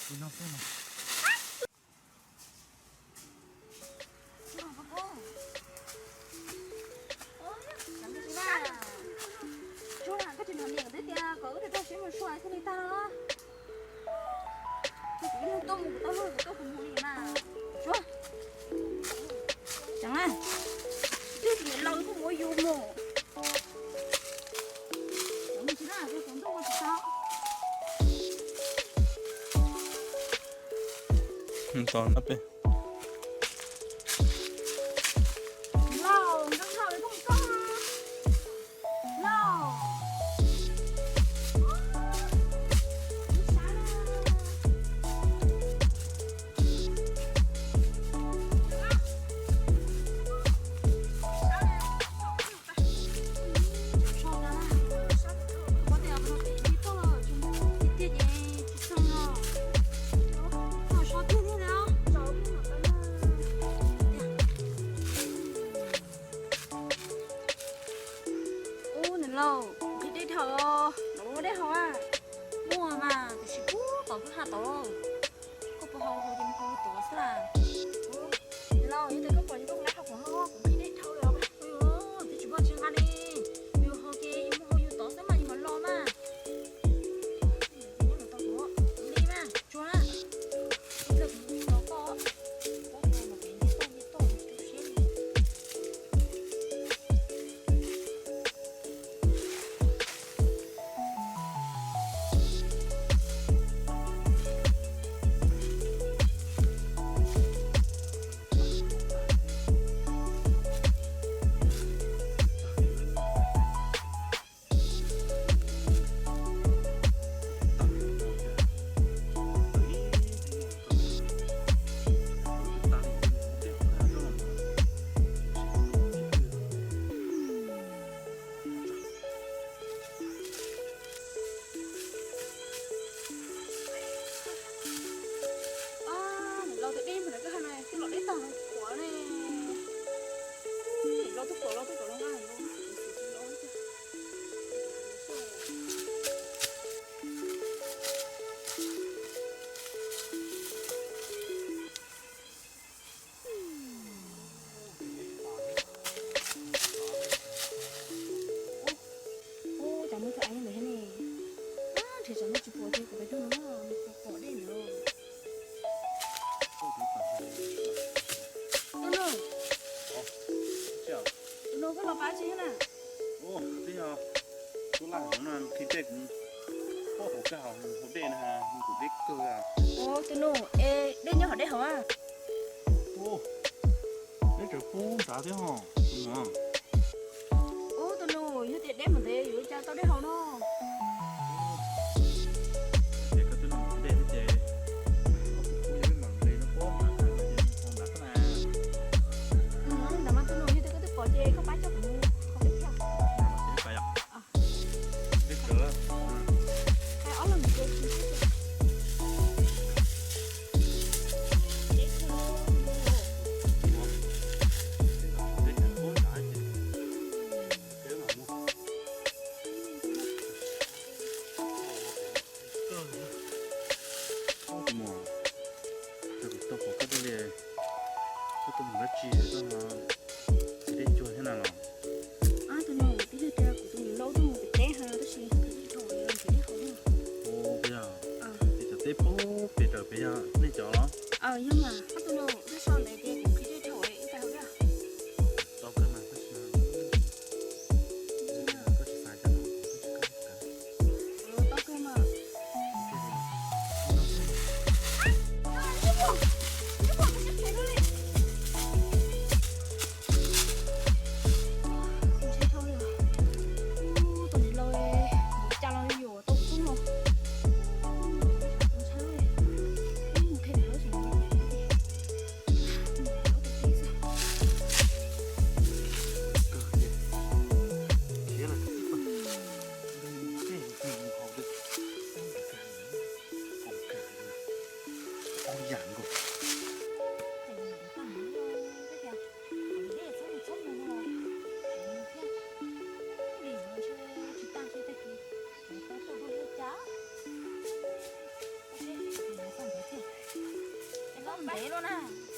Li no xwb no. Tsuag, koj tsis hnov niam twb tias kom wb rau rau siab mus sua thiaj li tag no. Kuv tuaj mus kuv tau luag kuv tuaj kuv mus li mas. Tsuag, Ceev, twb tsis niam laus kuj mus ua yus mus. Mus tsis tau, tus ntuj ua tsis tau. Tos no peb. Lauj, nkauj nraug li koj mus koj. Lauj. Ub, niam laus, nqhis dej dhau, los ua dej haus a? Muaj mas, tiam sis kuv tod twb haj tod lauj. Koj puas haus, haus ces mus haus yus tod xwb las. Niam laus, yog tias koj pom ces koj nqa qhov kuv haus, kuv nqhis dej dhau lawm. Twb tsis pom tsis nqa li, yus haus ces yus mus haus yus tod xwb mas yus mam los mas. Li mas tsuag, ib pliag kuv mus tos koj. Niam laus, tus dej mus lawm koj hais no twb los deb tag qhuav ne. Niam laus, twb pom los twb kom los nqa los. Ub, cas muaj tus av nyob ntawd thiab ne? Nrhiav tsam no tsis pom ces kuv pem rau no, pom dej ntawd. Tus no, tus no koj los pab tsi thiab na? Twb yog tub laj no nqhis dej, kuv pom hauv kawg hauv dej na, kuv deb kawg. Tus nus, es dej nyob hauv dej hauv a? Deb tsaws pub nrad thiab ho. Ub, tus nus, yog tias deb mus ntev yuav ua cas tau dej haus no? Ces koj twb los dej thiab ces, kuv kuv yog peb mam li no pob nrad, ces haus nrad xwb na. Ntawd mas tus nus, yog tias koj twb pom ces koj pab coj kuv mus haus dej thiab. Dej tsaws. Ob leeg mus. Tus muam, tau pom koj li, koj tuaj mus dab tsi, koj nqhis dej cuag thiab na los? Tus no twb yog tias kuv tus niam laus tuaj mus pem teb ha, tab sis nqhis dej dhau, nqhis dej haus na. Ua, puas yog? Pem cov teb puag pem raws pem yog nej cov los? Yog mas, ob tug no wb so ntawd ces kuv nqhis dej dhau, wb pais haus dej. Tau kawg mas, tab sis koj tsis xav cov no, tau kawg mas. Tus niam laus, cas los yuav tau kuv tuaj no. Luaj na.